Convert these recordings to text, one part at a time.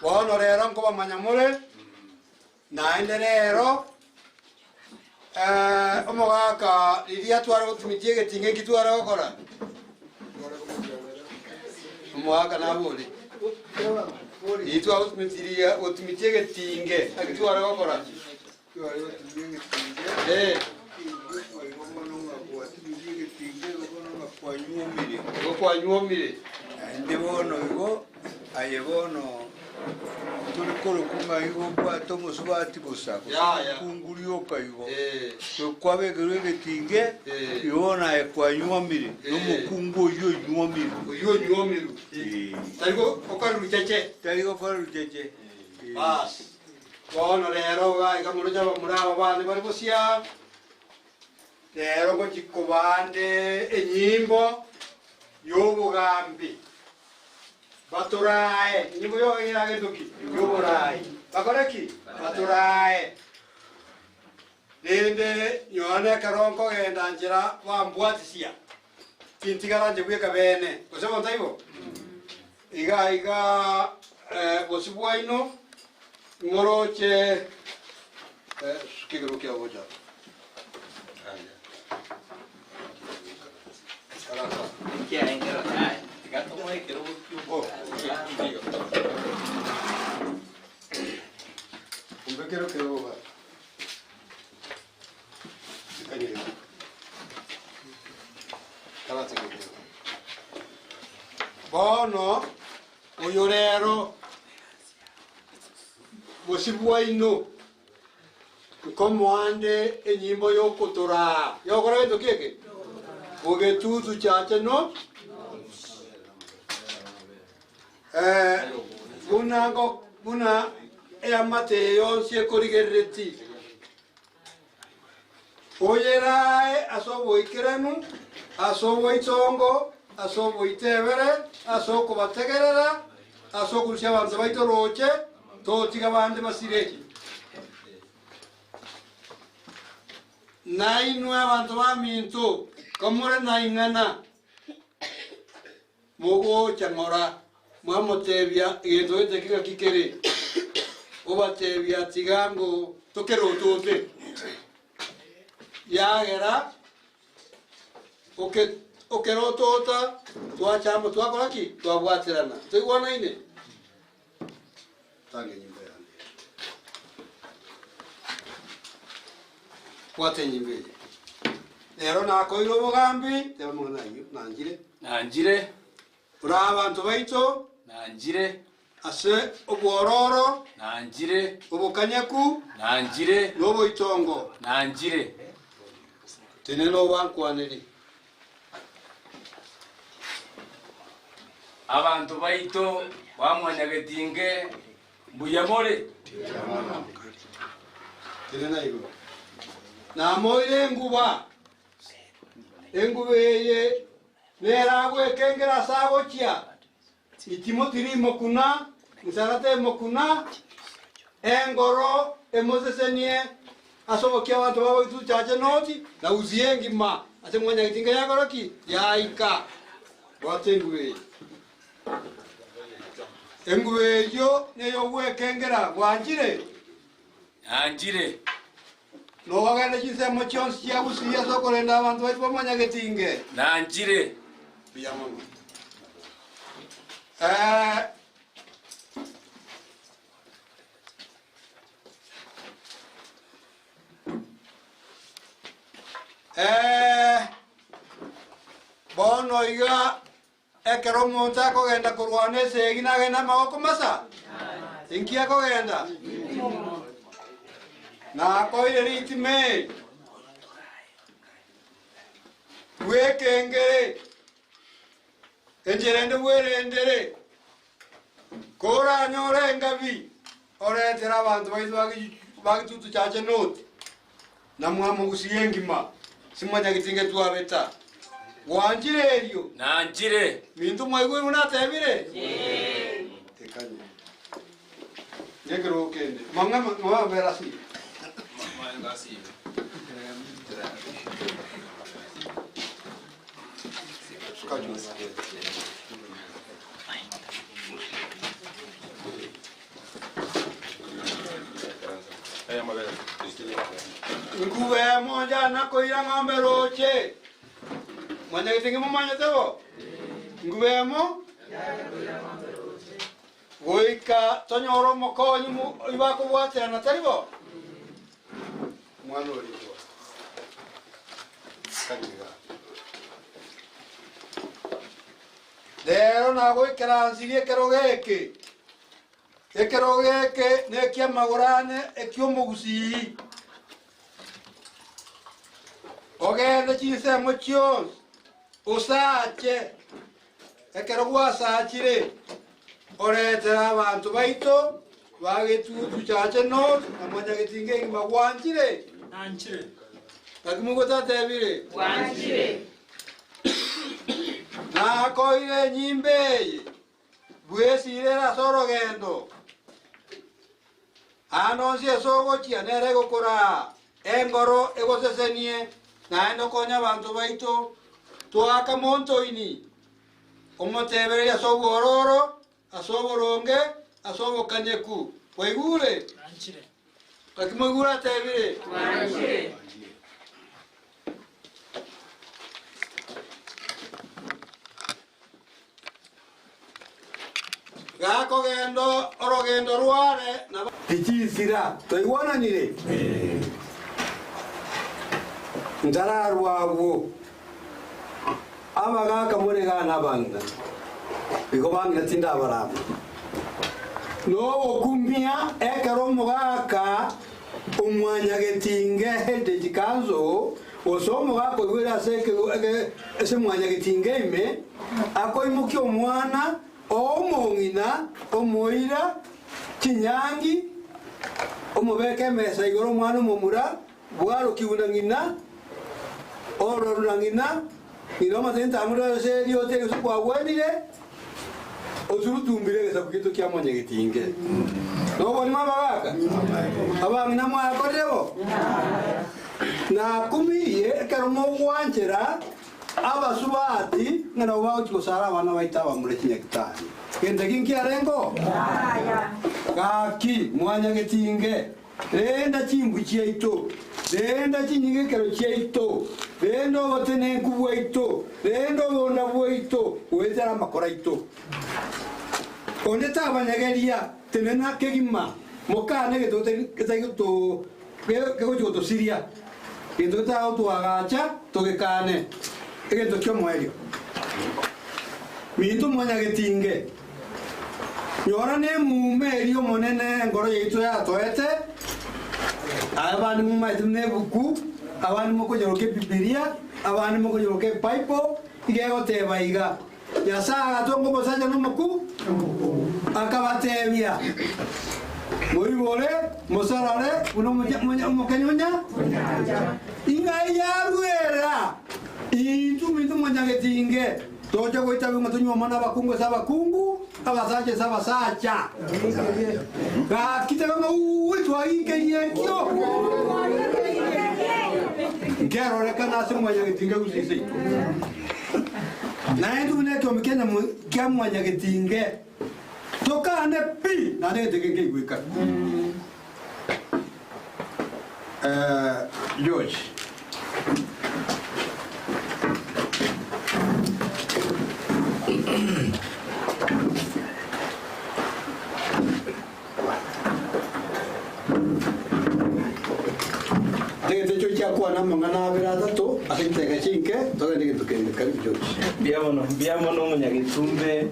Bono rero nkobamanya more, naende rero omogaka riria tware gotumitia egetinga eki tware gokora? Omogaka nabore, riria twagotumitiria gotumitia egetinge eki tware gokora? Eh. Igo kwanyuomire. Naende bono igo, aye bono tori korokwa ng'a igo obwate omosubati bosa, gose Yaya. omokungu rioka igo. Eh. Kwabekerwa egetinge, Eh. igo bono aye kwanyuomire, Eh. na omokungu oyio onyuomirwe. Oyio onyuomirwe. Eh. Tari gokora rucheche. Tari gokora rucheche. Eh. Bas. Bono rero iga iga moroche abamura aba bane bare bosia, rero ngochia kobande enyimbo y'obogambi, batorae, enyimbo y'ogento ki? Y'oboraai. Bakore ki? Batorae. Rende nyowe ekero nkogenda nchera bambwatisia, tintigara inche bweka bene, gose bono taibo? Iga iga bosio bwaino ng'oroche kegero kia gocha. Ombekero keroba. Bono oyo rero bosio bwaino nkomoande enyimbo y'okotoraa yokora gento ki eke bogetutu chache no eh, buna buna eamate eye yonsi ekorigerereti Oyerae ase oboikeranu, ase oboitongo, ase oboitebere, ase okobategerera, ase okorusia abanto baito rooche, totiga bande basire. Nainwe abanto baminto, komore naing'ana, mogocha ng'ora, mwamotebia egento gete kegaki kere, obatebia tiga ngo tokerotote. Yagera oke okerotota twacha amo twakora ki? Twabwaterana. Toigwanaine? Tanga enyimbo yane. Bwata enyimbo eye. Rero nakoire obogambi, teba amang'ana ayio, nanchire. Nanchire. Ore abanto baito. Nanchire. Ase obwororo. Nanchire. Obokanyeku. Nanchire. Na oboitongo. Nanchire. Tenena obankwanere. Abanto baito ba Mwanyagetinge, mbuya more? Tenena igoro. Namoire enguba, enguba eye neragwekengera ase agochia, itimo tirimokuna, nsara temokuna, engoro emosesenie ase obokia abanto babo gituchache noti, na usie engima ase Mwanyagetinge yakora ki? Yaika. Bwata enguba eye. Enguba eyio ney'ogwekengera, bwanchire? Nanchire. Nogende chinsemo chionsi chia Gusii ase okorenda abanto baito bamwanyagetinge? Nanchire. Mbuya mono. Eh, eh, bono iga Ekero omonto akogenda korwana esegi nagende amaboko masa? Inki akogenda? Nakoire ritime bw'ekengere, enchera ende bwerendere, koranyore engabi oretere abanto baito ba gitutu chache noti, na mwamogusia engima, simwanyagetinge twabeta. Gwanchire erio? Nanchire. Minto mwaigure buna atebire? Tekanye. Ngekerogo kende. Mang'ama mwabera ase. Nkube monjana koira ng'ombe roche. Mwanyagete ng'imomanyete bo? Nkube emo goika tonyore omokonyi ibakobwaterana tari bo? Mwana origwa. Kaniga. Rero nagoikaransirie ekero geke. Ekerogo eke neki'amagoro ane eki'omogusii. Ogende chinsemo chionsi, osache. Ekero gwasachire, oretere abanto baito ba getutu chache North na Mwanyagetinge engima. Gwanchire? Naki mogotatebire? Nakoire enyimba eye. Bwesiirere ase orogendo, aande onsi ase ogochia nere egokoraa, engoro egosesenie, naende okonye abanto baito. Toaka montoini, omotebererie ase obwororo, ase oboronge, ase obokanyeku. Kwaigure? Naki moigure atebire? Gakogenda orogendo rware na. Tichisira, twaigwananire? Ntararwa agwo, abagaaka more igaa nabang'ina, igo bang'ina tindabarama. Nogokumia ekero omogaka omwanyagetinge Heritage Council gose omogaka oigwere ase ase mwanyagetinge ime, akoimokia omwana omong'ina omoira chinyangi, omobeke emesa igoro omwana omomura, bwarokigwe na ng'ina, ororwe na ng'ina, ng'ina omotebia ntamorore ase eriote eri gose kwagwenire, oturutumbire egesaku giaito kia mwanyagetinge. Nobonima abagaka? Abang'ina mwakorire bo? Nakumirie ekero mogwanchera abasubati ng'a nabo bagochia gosara abana baito abamura chinyagitari. Gento eki nkiarengeo? Gaki, mwanyagetinge, renda chimbu chiaito, renda chinyigekero chiaito, renda obotenenku bwaito, renda obonda bwaito, goetera amakora aito. Onde tabanyegeria, tenena kegima, mokane egento getari kegochia gotosiria, egento getagotwagacha togekane, egento ki'omoerio. Minto mwanyagetinge, nyora nemuuma eria Omonene enkoro yaito yatoete, abande momaete buna ebuku, abande mokonyeroka Ebibilia, abande mokonyeroka Ebible, iga egoteba iga, Nyasae agatonga omosacha na omokungu, akabatebia, Moibore, mosarare buna omokenyonya, ing'ai yaruera intwe minto mwanyagetinge, tocha goitabigwa ng'a tonyuomane abakungu ase abakungu, abasacha ase abasacha. Gaki teba ng'a uuwi twaginkerie ekio. Nkerorekana ase mwanyagetinge gose seito. Naintwe buna ekeombe kia mwanyagetinge, tokane pi, naende egento eke nkeigwekane. George. Egento ekio chiakwana amang'ana abere atato ase chidakika chinke, togende egento kende. Karibu George. Mbuya mono, mbuya mono omonyagetumbe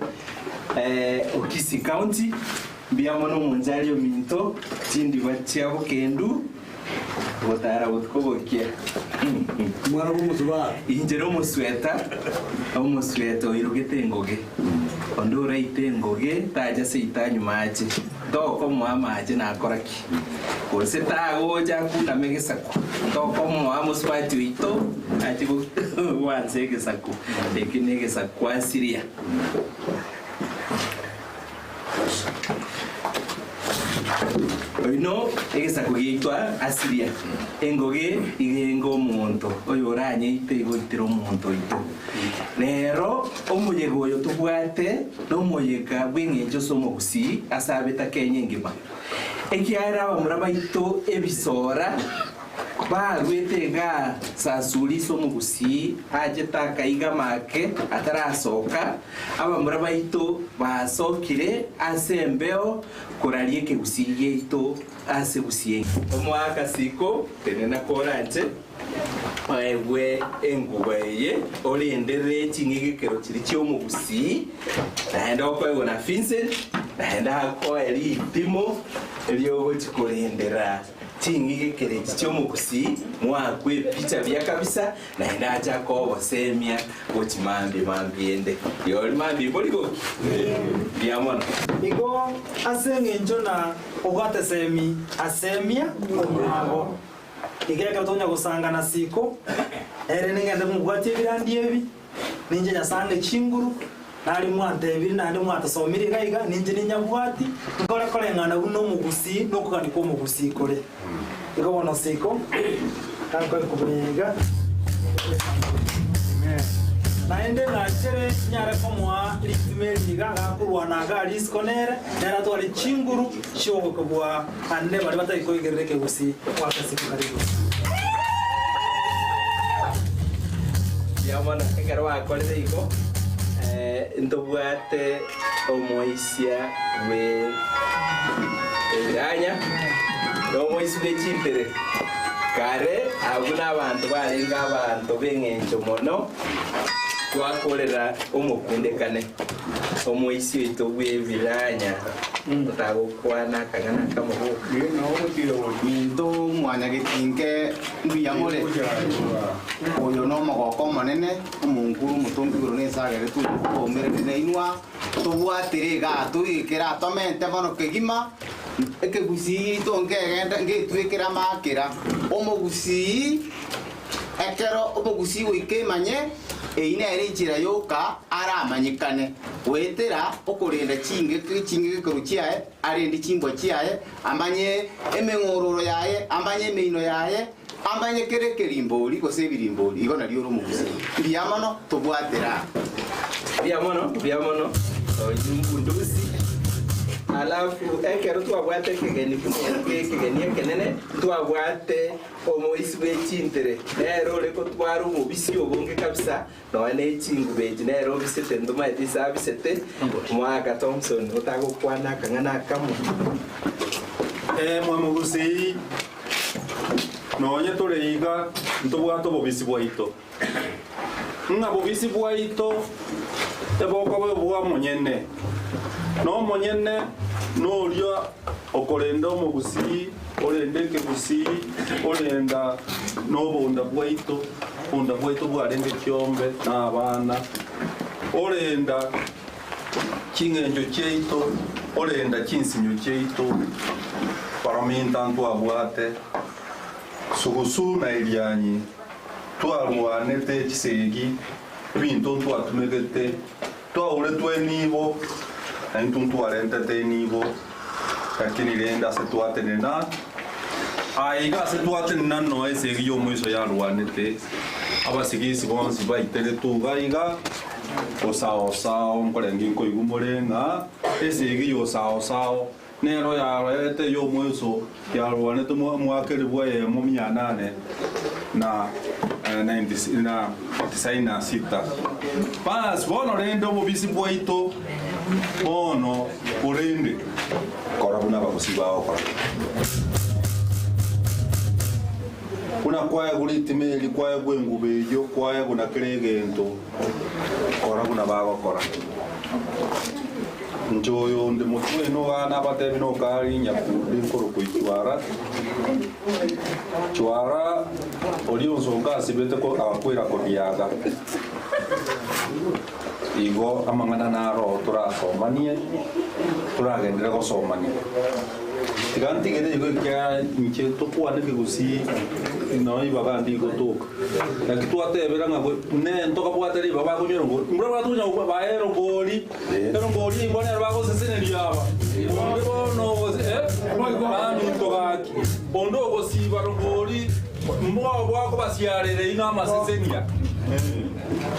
o Kisii County, mbuya mono omonchari ominto, chindiba chia bokendu, gotara botuko bokia. Omwana bw'omosubati. Inche nomosweta, omosweta oirogete engoge. Onde oraite engoge tacha seito anywe mache, tokomoa amache nakora ki? Gose tagocha akuname egesaku, tokomoa mosubati oito ache gwansa egesaku eki negesaku Asiria. Oino egesaku giaito Asiria, engoge iga enge omonto oyoranyeite iga oitire omonto oito. Rero omoyega oyo tobwate nomoyega bw'eng'encho ase omogusii ase abete Kenya engima, ekiagera abamura baito ebisora. Barwete igaa Sasuri ase omogusii achete akaigama ake atarasoka, abamura baito basokire ase embeo koraria ekegusii giaito ase gusii engima. Omoaka siko tenena koranche oegwe enguba eye orenderere ching'igekero chiria chi'omogusii, naende okoegwa na Vincent, naende akoe ritimo riogochia korendera Ching'igekero echi chi'omogusii mwakwe epicha buya kabisa, naende ache akogosemia gochi mambia mambia ende. Riori mambia mbori goki? Mbuya mono. Igo ase engencho na obwate semi asemia omwabo. Igo ekero tonya gosangana siko, ere ningende mobwatie ebirandi ebi, ninche Nyasae ang'e chinguru, Nari mwantebirie naende mwatosomirie iga iga, ninche ninyabwati, nkore koreng'ana buna omogusii nokogania kw'omogusii kore. Igo bono siko, nakoe kobuya iga. Naende ng'achere nyare komoa ritimo eri iga, gakorwana iga aria isiko nere, nere atware chinguru chi'ogokobua ande baria batari koigerera ekegusii goaka isiko karibu. Mbuya mono ekero bakorire igo, ntobwate omoisia bwe ebiranya, na omoisia bwe chimpere. Kare abwo nabanto barenge abanto b'eng'encho mono, twakorera omokundekane. Omoisia oito bw'ebiranya otagokwana akang'ana akamo goka. Minto mwanyagetinge mbuya more? Oyo nomogoko omonene, omonkuru omotongi igoro na ense agere twaumerane nainwe aa, tobwatire igaa toigekere aa tomente mono kegima, ekegusii giaito nkegende ngetwekere amakera. Omogusii Ekero omogusii goika emanye, eyio nere enchera yoka aramanyekane, goetera okorenda chingegekero chiaye, arende chimbwa chiaye, amanye emeng'ororo yaye, amanye emeino yaye, amanye kera ekerimbori gose ebirimbori. Igo nario ore omogusii. Mbuya mono, tobwatera aa. Mbuya mono, mbuya mono, oyio mbundusi. Alafu ekero twabwate ekegeni buna eke, ekegeni ekenene, ntwabwate Omoisi bwe chintere nere ore gotwara obobisi obonge kabisa, nonya ne chinguba echi nere obisete ntomaete ise abisete. Omogaka Thompson otagokwana akang'ana akamo. Ee mwamogusii, nonye tore iga ntobwate obobisi bwaito. Ng'a bobisi bwaito ebokoba obwa omonyene, na omonyene noria okorenda omogusii, orende ekegusii, orenda nobonda bwaito, obonda bwaito bwarenge chiombe na abana, orenda ching'encho chiaito, orenda chinsinyo chiaito, barominta ntwabwate sugusu na irianyi. Twarwanete chisegi, ebinto ntwatumegete, twauretwe enibo, na intwe ntwarentete enibo, lakini rende ase twatenena, aiga ase twatenena noe esegi y'omoiso yarwanete, abasigisi bonsi baiteretwe iga iga, osao-sao nkorenge nkoigwa more ng'a esegi y'osao-sao Nero yaroete ey'omoiso yarwanete omwaka elifu eyemo mia nane na tisaini na sita. Bas, bono rende obobisi bwaito bono borende kora buna abagusii bagokora. Buna kwaegwa ritima eri, kwaegwa enguba eyio, kwaegwa na kera egento, kora buna bagokora. Inche oyo onde motwe nigo nabateebie nokari nyakundi nkorokwa Ichwara. Chwara oria onsonga asibete agakwera koriaga. Igo amang'ana naro torasomanie, toragenderere gosomania. Tiga ntigere igo ekiagera inche tokwane ekegusii nonya ribaga ndigotoka. Naki twatebera ng'a ne ntokabwate ribaga bakonywa erongori, mbura batokonya gokwa bae erongori. Erongori eyio nero bagoseseneria aba, onde bono ogose eh, baminto gaki, onde ogosiba rongori mbogo bwakobasiarera inwe amasesenia.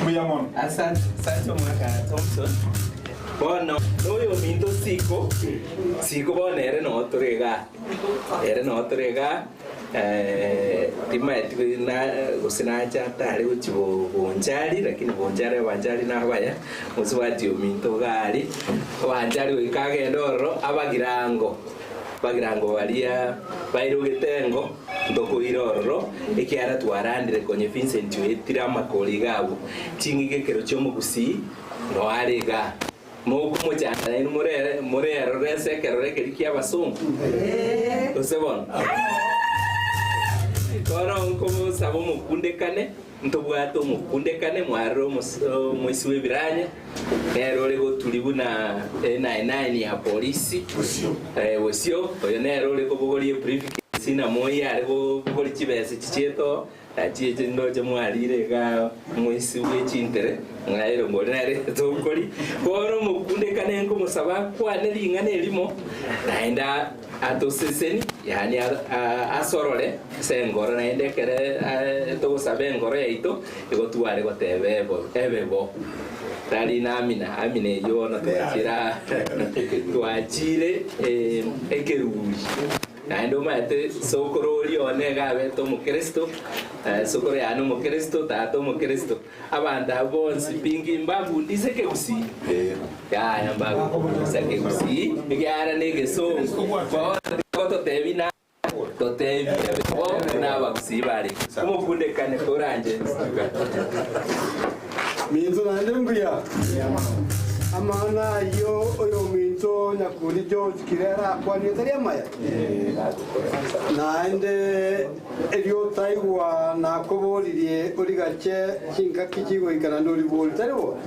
Mbuya mono. Asante, asante omwaka Thompson. Bono noyominto Siko, Siko bono ere noo tore igaa, ere noo tore igaa. Timaeti gose nache atare gochia Bonchari, lakini Bonchari abanchari nabaya, mosubati ominto iga aria, abanchari goika agende ororo abagirango, abagirango baria bairogete engo, ntokoira ororo, ekiagera twarandire konya Vincent oetire amakori iga abwo, ching'ige ekero chia omogusii noare are igaa. Mokomochanda nainwe more morerore ase ekerore ekeria ki'abasongo? Gose bono? Bono nkomosaba omokundekane, ntobwate omokundekane, mwarire omos omoisi bw'ebiranya, nere ore goturi buna enainaini ya polisi, bosio, oyo nere ore kobogoria ebriefcase na moi are kobogoria chibesa chichiete oo. Gaki eche ndoche mwarire iga moisi bwe chintere, ng'a erongori nere etokori. Bono omokundekane nkomosaba akwane ring'ana erimo, naende atoseseni, yaani asorore ase engoro, naende ekere togosaba engoro yaito, igo tware goteba ebe bo. Tari na amina, amina eyio bono twachire aa, twachire ekeruri. Naende omanyete sokoro oria one iga abete omokristo, sokoro yane omokristo, tata omokristo, abanto abwo bonsi pi nki mbabundise ekegusii? Yaya mbagokobundisa ekegusii ekiagera na egesongo. Bono tibagototebi na totebie bo buna abagusii bare. Omokundekane koranche nsuka. Minto naende mbuya. Amang'ana ayio oyominto Nyakundi George Kirera akwanire tari amaya? Naende erio otaigwa nakoboririe origache chingaki chigoika naende oribori, tari bo?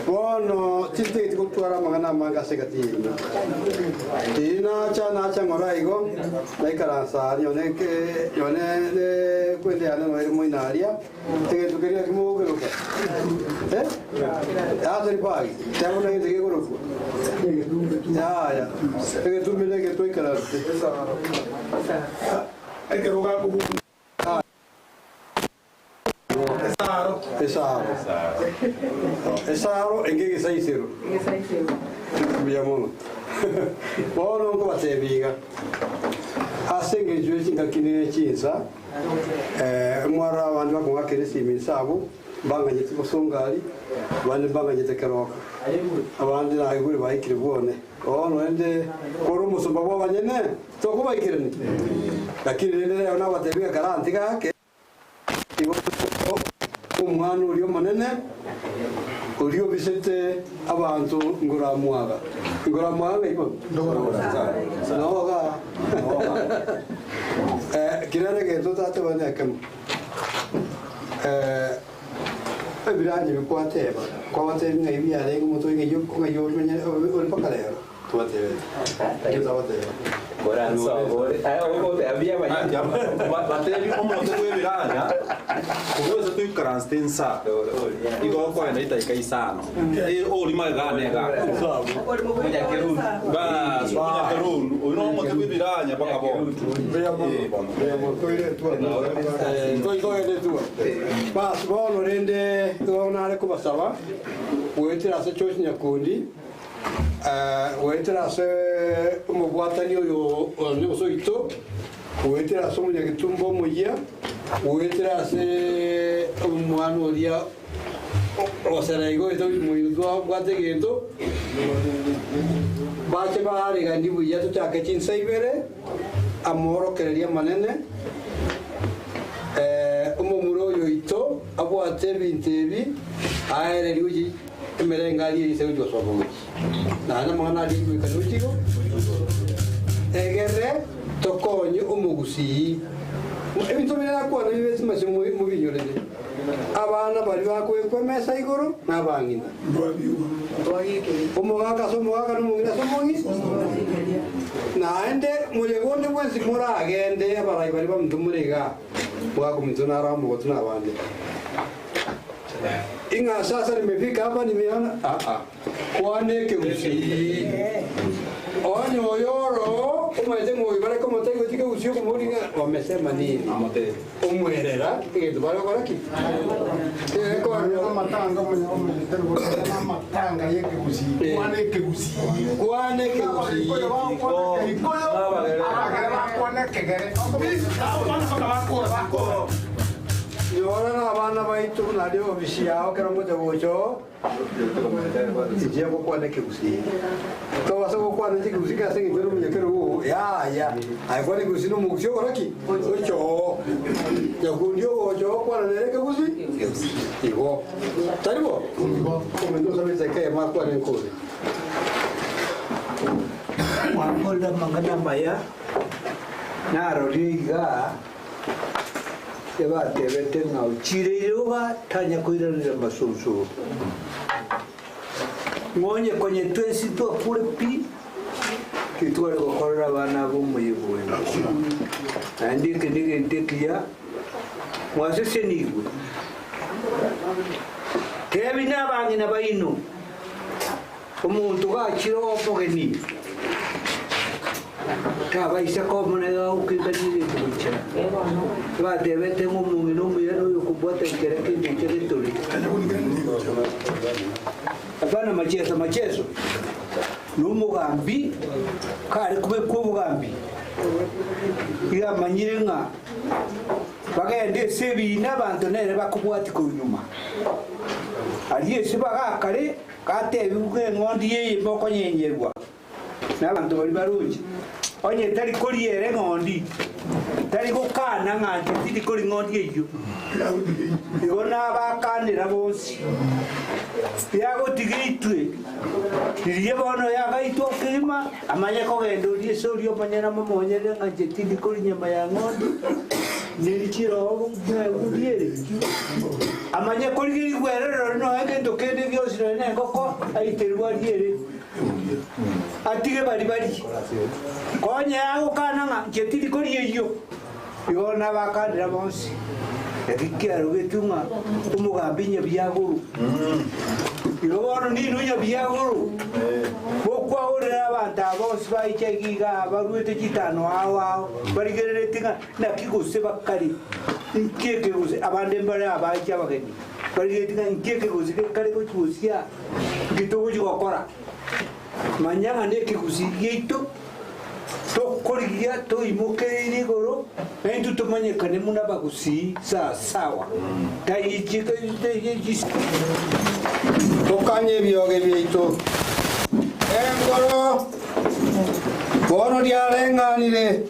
Bono tintageti gotwara amang'ana amange ase egati yaino. Riria nacha nacha ng'ora igo, naikaransa aa nyone nyone ne kwende yane noyo ere moino aria, Egento keria naki mogokeroka? Eh? Ase ripagi, teba buna egento gekorokwa. Yaya, egetumbe na egetwa ikaransete. Esaro. Esaro enga egesaisero. Mbuya mono. Bono nkobatebia iga, ase engencho ye chingaki ne chinsa, Mwarora abande bakong'akera esimi inse abwo, mbang'anyete bosongo aria, abande mbang'anyete keroka, abande naigure baikire bwone. Bono rende kore omosomba bw'abanyene, tokobaikerania. Lakini rende rero nabateebie ng'a karantige ake, igo omwana oria omonene, oria obisete abanto ngoramwaga. Ngoramwaga ng'ai bono? Noga. Kera egento tateba nekemo, ebiranya bikwateba, kwabatebia ng'a ebi biarenge omonto oyo ng'ai ng'ai omenyere ore mpaka rero, twabatebeti. Ekio tabateba. Batebi omonto bw'ebiranya, kobua toikaransete insa, igo okoenda edaika isano. Ori magega ane iga. Bas, omonyakerundu, oyio nomote bw'ebiranya mpaka bono. Eh, bono. Bas, bono rende igo nare kobasaba, goetera ase George Nyakundi, goetera ase omobwatani oyo one gose oito, goetera ase omonyagetumbo omoyia, goetera ase omwana oria Ogosera igo goeta moino twabwate egento, bache baareganie buya tochake chinsa ibere, amorokererio amanene, omomura oyo oito abwate ebinto ebi, aererie gochia emerengari eye ase gochia gosoka gochia. Naende amang'ana aria goika gochia igo, egere tokonye omogusii. Ebinto biria nakwana bibe chimase mobinyorere. Abana baria bakoekwa emesa igoro nabang'ina. Omogaka ase omogaka na omong'ina ase omong'ina. Naende moyega onde bwensi moragende abarai baria baminto more igaa, omogaka ominto naro amogotu na abande. Ing'a sasa nimefika hapa nimeona aa kwana ekegusii. Onye oyo oro omanyete ng'a oyo bare komotebia gochia kegusii okomoboria ng'a wamesema nini? Omwerera egento bare gokora ki? Amatanga omanyete amatanga y'ekegusii kwana ekegusii Kwana ekegusii. Abagere bakwane Nyora na abana baito buna are ofisi yao ekero ngocha gocha oo, inche ngokwana ekegusii. Tobasa gokwana inche ekegusii ase eng'encho ore omonyakerogo oo, yaya, aye kwana ekegusii na omogusii okora ki? Ocha oo. Nyakundi ogocha oo kwana nere ekegusii? Igo. Tari bo? Omonto osabe chiseke eyemo akwane nkore. Mwakorire amang'ana amaya, narorire iga, ebatebete ng'a ochiire iroba tanya koiranera amasunsuru. Ng'onye konye twensi twakure pi, titware gokorera abana aba omoyega oyo. Naende eke negento ekiya mwasesenigwe. Tebi nabang'ina baino. Omonto gachire omogeni, tabaisa komonega gokengania egento gochia. Batebete ng'a omong'ina omuya noyokobwata enchera kende eche getore. Hapana macheso macheso, nomogambi kare kobekwa obogambi, iga amanyire ng'a bagende ase ebiina abanto nere bakobwatia korwa nyuma. Aria ase bagakare Gatebigwe ng'a eng'ondi eye mokonyenyerwa nabanto baria baroche, onye tari koriera eng'ondi, tari gokana ng'a inche tindi koria ng'ondi eyio. Igo nabakanera bonsi, yagotiga eitwe, riria bono yagaitwa kegima, amanye kogenda oria ase oria omonyene amomonyerere ng'a inche tindi koria nyama ya ng'ondi, neri chiroho ng'egundi ere. Amanye korigerigwa ere rirorio nonya egento kende gionsi nonya nengoko aiterwe ariere, atige baria barie. Konya yagokana ng'a inche tindi koria eyio, igo nabakanera bonsi. Eki kiarogetwe ng'a omogambi nyabiagoro. Igo bono ninwe nyabiagoro, mokwaorera abanto aba bonsi baicha iga igaa baruete chitano ao ao, barigereretie ng'a Naki gose bakare inki eke gose abande mbare abaanche abageni, barigetie ng'a inki eke gose gekare gochia gosia, inki togochia gokora? Manya ng'a nekegusii giaito tokorigia toimokereire igoro, naintwe tomanyekane buna abagusii sawasawa. Tokanye ebioge biaito. Engoro bono riareng'anire.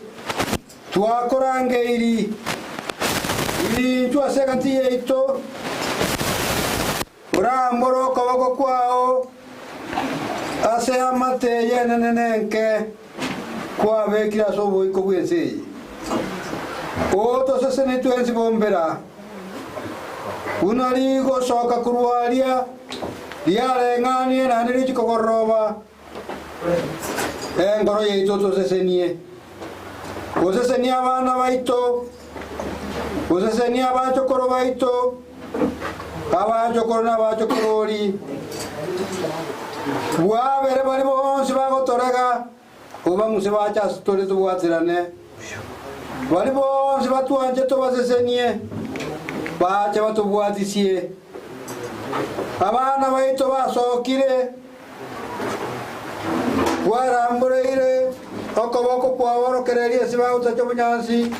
Twakorangeiri intwe ase egati yaito, orambore okoboko kwao ase amate eye enene na enke kwabekire ase oboiko bw'ense eye. Otosesenie twensi bombera, buna rigosoka korwa aria riareng'anire naende rigochia kogororoba. Engoro yaito tosesenie, osesenie abana baito, osesenie abachokoro baito, abachokoro na abachokorori, bwabere baria bonsi bagotorega, obang'use bache ase tore tobwaterane, baria bonsi batwanche tobasesenie, bache batobwatisie. Abana baito basokire. Kwaramboreire okoboko kw'aborokereria ase bagotacha obonyansi,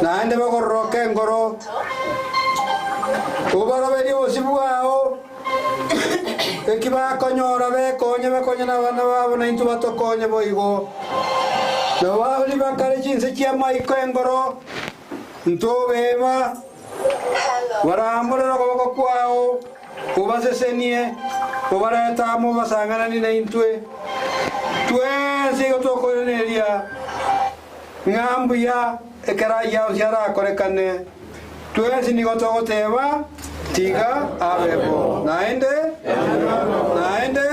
naende bagororoka engoro. Obaroberie obosio bwao, eki bakonyora bekonye bakonye nabana babo, na intwe batokonye boigo. Nabo baria bakare chinse chi'amaiko engoro, ntobeba, baramborere okoboko kwao. Obasesenie, obarete amo obasang'ananie naintwe twensi igo tokoiraneria ng'a mbuya ekero ayio onsi arakorekane. Twensi nigo togoteba, Tiga abe bo. Naende, naende,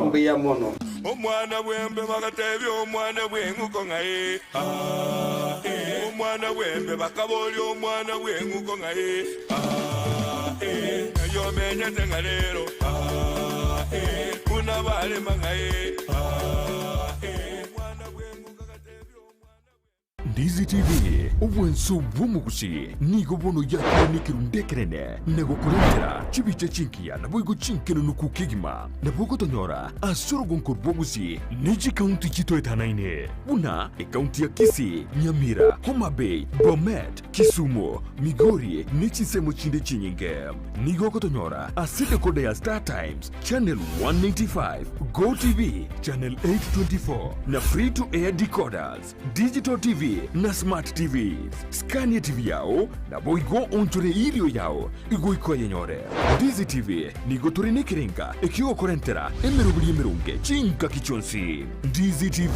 mbuya mono. Omwana bw'embe bagatebia omwana bw'eng'uko ng'a ee, aa, ee. Omwana bw'embe bakaboria omwana bw'eng'uko ng'a ee, aa, ee. Ng'ai omenyete ng'a rero, aa, ee. Buna barema ng'a ee, aa, ee. Omwana bw'eng'uko agatebia omwana. Ndizi TV, obwanso bw'omogusi nigo bono yakire nekerundu ekenene na gokorentera chibicha chingiya naboigo chinkenenuku kegima. Nabo ogotonyora ase orogonko rw'obogusi ne chikaunti chitoetanaine buna ekaunti ya Kisii, Nyamira, Homa Bay, Bomet, Kisumu, Migori ne chinsemo chinde chinyinge. Nigo ogotonyora ase decoder ya Star Times, Channel 195, Go TV, Channel 824 na Free to Air decoders, Digital TV na Smart TVs. Scania TV yao naboigo onchore irio yao igoika oyenyore. Ndizi TV nigo tore nekerenga ekiogokorentera emeroberi emeronge chingaki chionsi. Ndizi TV,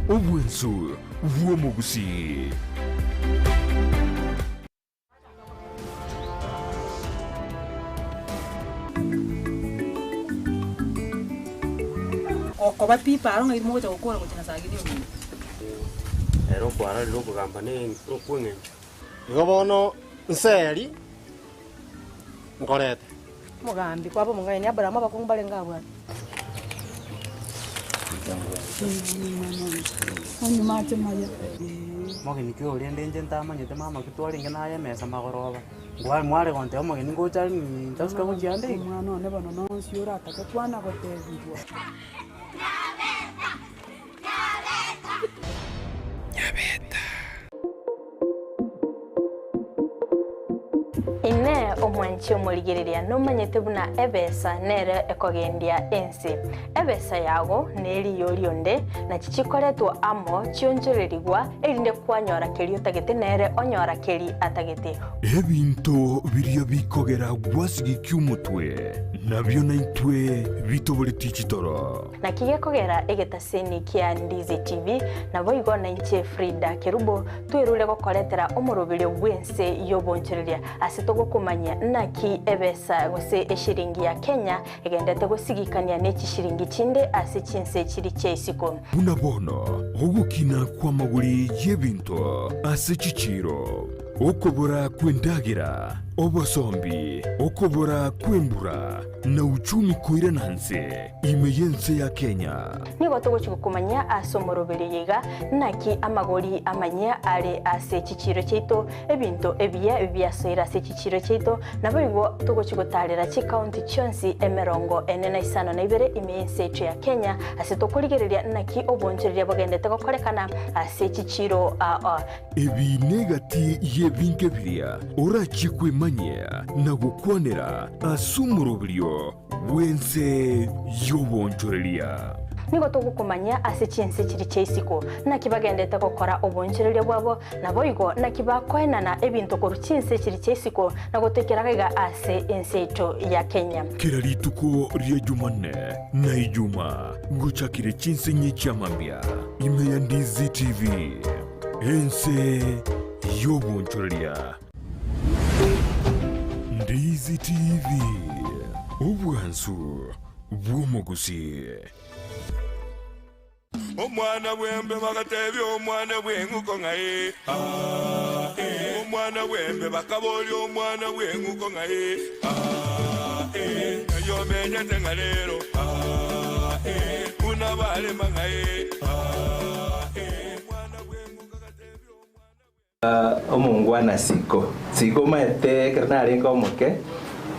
obwensu bw'omogusii. Okoba pi paro ng'ai mogocha gokora gochia na sagini ominto. Ere okwararire okogamba nokw'engencho. Igo bono nseri nkorete. Omogambi kwaba omong'aini, Aburaamu abakungu mbarenge abwate. Mogeni ki oria rende inche ntamanyete mama ki twarenge naye emesa magoroba, ngwa mware gontebia omogeni ngocha are ntasuka gochia ande iga. Omwana one bono nonsi oratake kwana gotebigwa. Inee! Omwanchi omorigereria nomanyete buna ebesa nere ekogendia ense? Ebesa yago neriyo rionde, nachi chikoretwa amo chionchorerigwa, erinde kwanyora keria otagete nere onyora keri atagete. Ebinto biria bikogera gwasigikia omotwe, nabio naintwe bitoboretie chitoro. Naki gekogera egetaseni kia Ndizi TV, naboigo nainche Frida Kerubo, twerure gokoretera omoroberio bw'ense y'obonchoreria ase togokomanyia naki ebesa gose eshiringi ya Kenya egendete gosigikania ne chishiringi chinde ase chinse chiri chia isiko. Buna bono ogokina kw'amagori y'ebinto ase chichiiro, okobora kw'endagera, obosombi, okobora kw'embura, na uchumi koirana nse ime y'ense ya Kenya. Nigo togochia gokomanyia ase omoroberio oyo iga, naki amagori amanyia are ase chichiiro chiaito, ebinto ebiya biasoire ase chichiiro chiaito, naboigo togochia gotaarera chikaunti chionsi emerongo ene na isano na ibere ime y'ense yaito ya Kenya, ase tokorigereria naki obonchoreria bogendete gokorekana ase chichiiro aa. Ebi negati y'ebinto biria orachie kwemanyia na gokwanera ase omoroberio bw'ense y'obonchoreria. Nigo togokomanyia ase chinse chiria chia isiko, naki bagendete gokora obonchoreria bwabo, naboigo naki bakoenana ebinto korwa chinse chiria chia isiko na gotoikera gaiga ase ense yaito ya Kenya. Kera rituko ria Jumanne na Ijuma gochakire chinse inye chia mambia ime ya Ndizi TV, ense y'obonchoreria. Ndizi TV, obwansu bw'omogusii. Omwana bw'embe bagatebia omwana bw'eng'uko ng'a ee, aa, ee. Omwana bw'embe bakaboria omwana bw'eng'uko ng'a ee, aa, ee. Ng'ai omenyete ng'a rero, aa, ee. Buna barema ng'a ee, aa, ee. Omwana bw'eng'uko agatebia omwana. Omongwana Siko. Siko omanyete ekero narenge omoke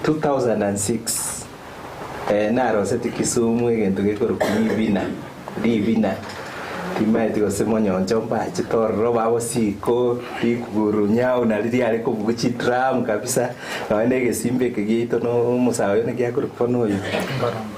2006 naroseti Kisumu egento gekorokwa ribina, ribina timanyeti gose monyoncho mbachete ororo babo Siko rikuguru nyau nario riare kobugia chidrum kabisa nonya na egesimba eke giaito na omosae oyo naki akorokwa bono oyo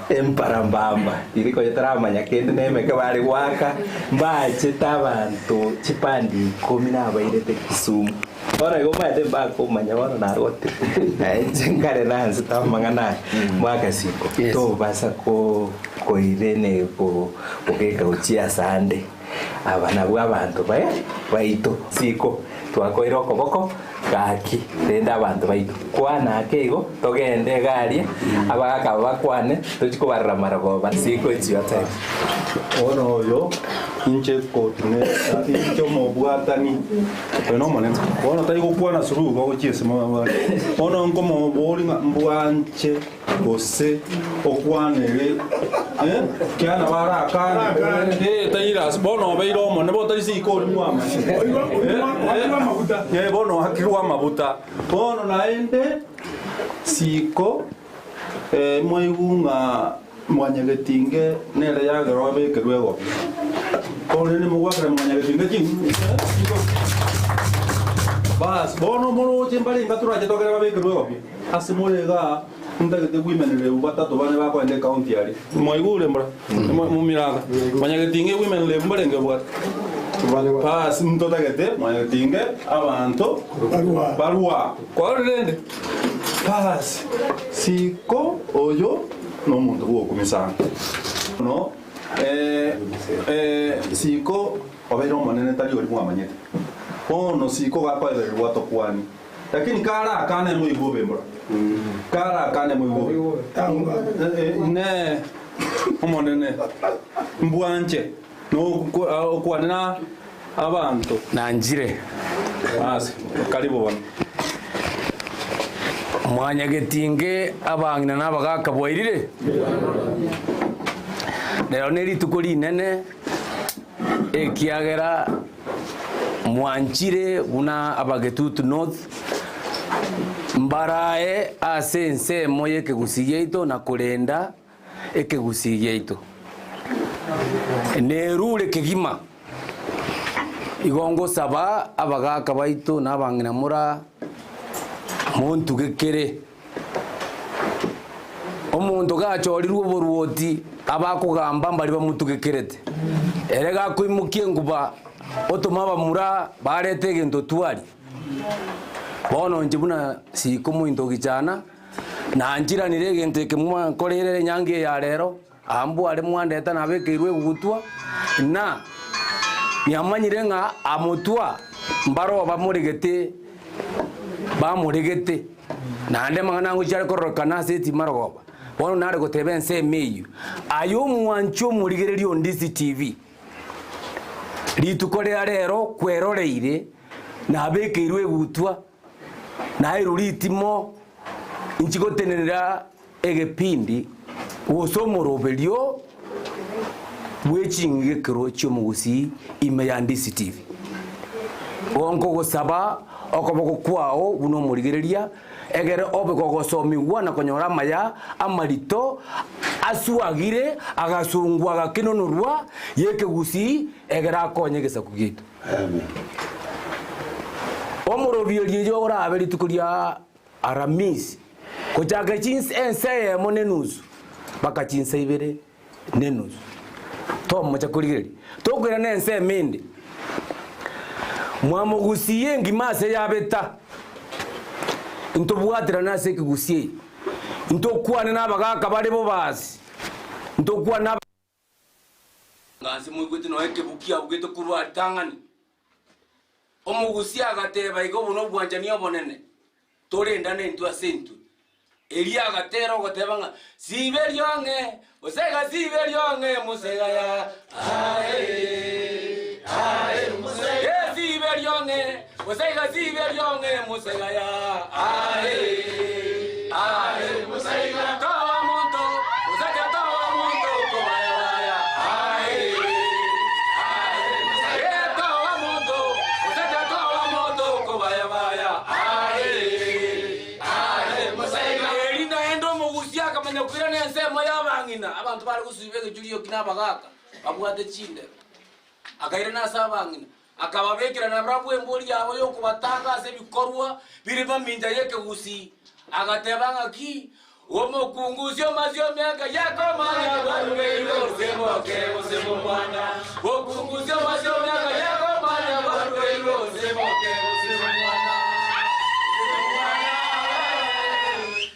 Emparambamba, riria konya taramanya kende na emeke bare goaka, mbachete abanto chipandi ikomi nabairete Kisumu. Bono igo omanyete mbakomanya bono narotire. Naye inche nkare nansete amang'ana aya, mwaka siko, tobasa ko koirene ko kobeka gochia asande. Aba nabwo abanto baye baito siko, twakoire okoboko gaki, rende abanto baito kwana ake igo, togende iga aria, abagaka aba bakwane, tochie kobarora marogoba siko it's your time. Bono oyo Inche coordinator, inche omobwatani, oyo na omonene. Bono tari gokwana suluhu bagochia ase Bono nkomobori ng'a mbwanche gose okwanere eh, kiana barakane eh, tari ras bono obeire omonene bono tari siko oria mwamanyete Eh, eh, bono oakirwe amabuta bono naende siko eh, mwaigu ng'a mwanyagetinge nere yagera obekerwe egobia korende mogwakera mwanyagetinge chingo bas bono moroche mbarenga torache togere babekerwe egobia ase more igaa ntagete women rep batato bane bakoenda ecounty aria mwaigure mbora mumiraga mwanyagetinge women rep mbarenge obwate bas ntotagete mwanyagetinge abanto barwa kwarorire rende bas siko oyo nomonto bwogokumia bono siko obeire omonene tari oria mwamanyete bono siko gakoebererwa tokwani lakini karakane moigwe obe mbora karakane moigwe obe ne omonene mbwanche nokwane na abanto nanjire basi karibu bono Mwanyagetinge abang'ina na abagaka bwairire rero ne rituko rinene ekiagera mwanchire buna abagetutu north mbarae ase ensemo ya ekegusii giaito na korenda ekegusii giaito nerure kegima igo ngosaba abagaka baito na abang'ina mora montugekere omonto gachorirwe oborwoti abakogamba mbari bamutugekerete ere gakoimokia enguba otoma abamura barete egento twari bono inche buna siko mointo gichana nanchiranire egento eke mwankorere enyangi eye ya rero ambware mwandeta nabekeirwe egutwa na niamanyire ng'a amotwa mbaro bamoregete bamoregete naende amang'ana angochia are kororekana ase etima rogoba bono nare goteba ensemo eywo aye omwanchi omorigereria o Ndisi TV rituko ria rero kweroreire nabekeirwe egutwa nairwe ritimo inchi gotenenera egepindi gose omoroberio bwe ching'igekero chi'omogusii ime ya Ndisi TV. Igo nkogosaba okoboko kwao buna omorigereria, egere obe kogosomigwa na konyora amaya amarito aswagire agasungwa agakenonorwa y'ekegusii egere akonye egesaku giaito. Omorobierio oyo orabe rituko ria Aramisi, gochaka chinsa ensa eyemo na enusu mpaka chinsa ibere na enusu. Tomocha korigereria, tokoirana ensemo ende. Mwamogusia engima ase yabeta, intobwaterane ase ekegusii eye, intokwane na abagaka bare bobasi, intokwane na Ng'a moigwete nonya ekebuki abugete korwa ritang'ani. Omogusia agateba, Iga obo nobwanchani obonene, torendane intwe ase intwe. Erio agatera ogoteba ng'a, Siba erio ang'e, mosega, siba erio ang'e, mosega ya, ae, ae, mosega, eh, siba erio ang'e, mosega, siba erio ang'e, mosega ya, ae, ae, mosega, toa monto, mosega toa monto, kobayabaya, ae, Eri naende omogusia akamanya koirana ensemo y'abang'ina, abanto bare gosuiba egechurio ki nabagaaka babwate chindero. Akairana ase abang'ina, akababekera nabarabwo embori yabo y'okobatanga ase ebikorwa bire mamincha y'ekegusii, agateba ng'aki, Omokungu osio omiaka yakomanya bwarugeirwe gose moke gose momwana. Omokungu osio omiaka yakomanya bwarugeirwe gose moke gose momwana.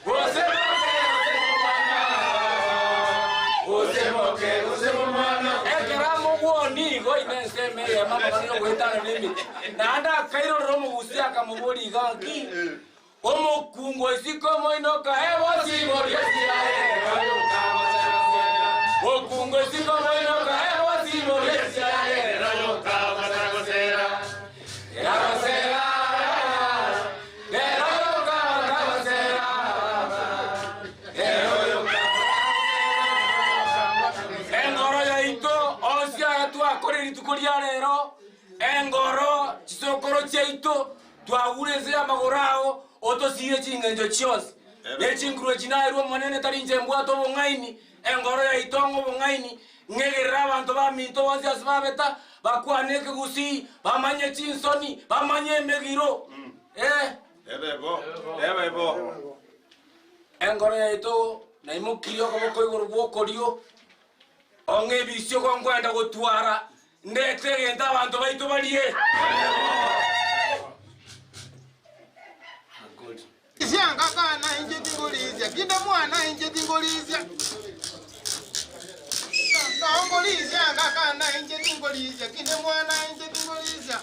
Gose moke gose momwana. Gose moke gose momwana. Ekero amogwoni igo ime ensemo eyemo amang'ana yogoetana nemechie. Naende akairorera omogusia akamoboria iga ng'aki, Omokungu oisiko omoinoka ebosibori esiaye ekayoka. Omokungu oisiko omoinoka ebosibori esiaye. kia rero, engoro, chisokoro chiaito, twagure ense y'amagoro ao, otosirie chingencho chionsi. Ne chinguru echi naerwe Omonene, tari inche mbwate obong'aini, engoro yaito ng'a obong'aini, ng'egerere abanto baminto bonsi ase babeta, bakwane ekegusii, bamanye chinsoni, bamanye emegiro. Eh. Engoro yaito naimokirie okoboko igoro gw'okorio, ong'e ebisio gonkwenda gotwara, ndete egento abanto baito barie. Isiangakana inche tingorisia, kinde mwana inche tingorisia. Nongorisia ngakana inche tingorisia, kinde mwana inche tingorisia.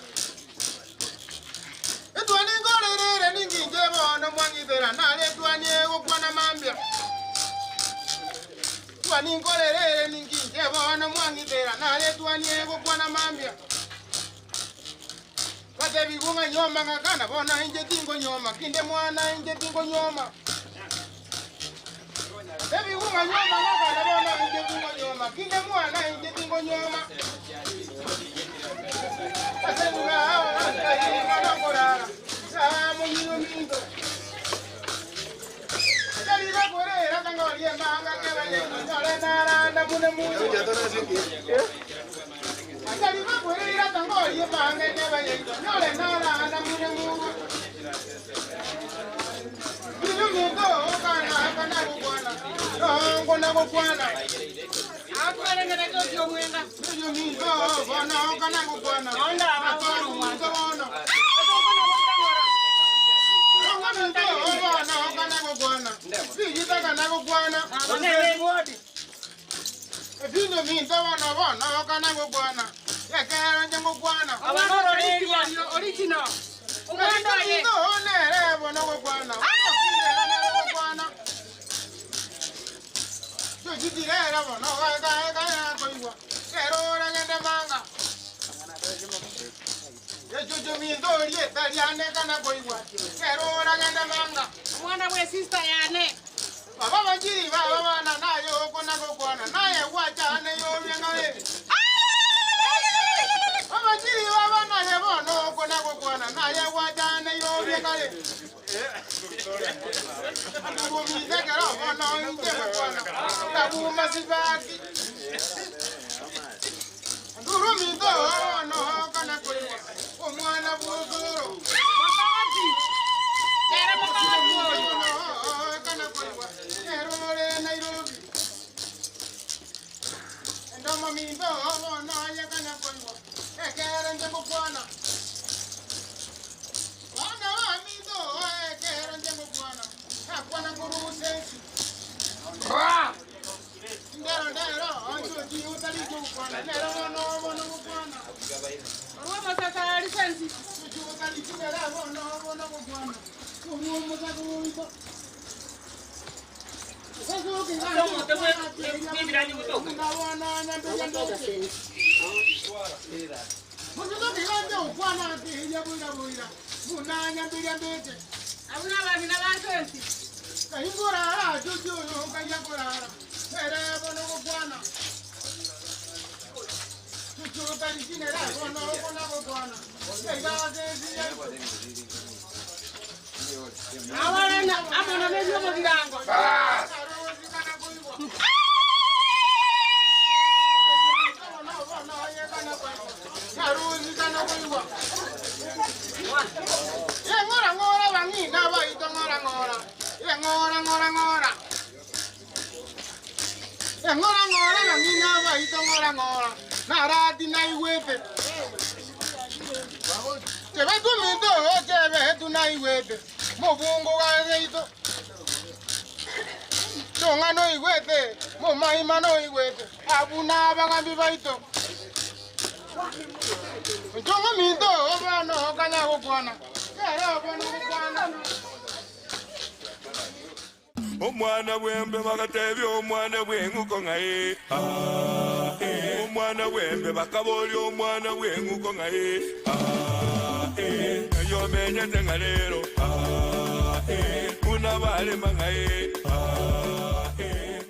Etwani ngorerere ninginche bono mwang'itera, nare etwani egokwana mambia. Twani nkorerere ninginche bono mwang'itera, nare etwani egokwana mambia. Batebigwe ng'a nyoma ng'akana bono inche tingonyoma, kinde mwana inche tingonyoma. Tebigwe ng'a nyoma ng'akana bono inche tingonyoma, kinde mwana inche tingonyoma. Ase ng'a korara, monyiro minto. Ebinto minto bono bono okana gokwana ekero nche ngokwana Minto nere bono gokwana gokwana chochitirere bono gaekaekakoigwa kero oragende manga echocho minto rietarianekana koigwa kero oragende manga Omwana bwe sister yane. Baba bajiri baba bana naye okona gokwana naye gwachane yobyangale Babajiri baba naye bono okona gokwana naye gwachane yobyangale Andurumitegera bono inje gokwana Tabuma sibaki Andurumito ono kana koiwa omwana bwozoro Makati. Nere makati. Kana koiwa erore Nairobi Endomo minto bono ayekana koiwa ekere nje gokwana Bana ba minto ekere nje gokwana akwana kurusensi Ndero ndero anjo ji utali gokwana nero bono bono gokwana Orwo masaka lisensi. Utali chinera bono bono gokwana Kuruo musakuito Abuna bangina basensi. Abarena amona nebyo mu birango. Ngora ngora bang'ina baito ngora ngora ngora ngora ngora ngora ngora bang'ina baito ngora ngora narati naiwete chebetuminto chebetu naiwete mubungu gaseito chong'a noiwete mumaima noiwete abuna abagambi baito Nchongo minto obano okanya gokwana kero obano gokwana Omwana bwembe bagatebya omwana bweng'uko ng'aye Ah, eh. Omwana bwembe bakabolya omwana bweng'uko ng'aye Ah, eh. Nayomenyete ng'a lero Ah, eh. Una balema ng'aye Ah, eh.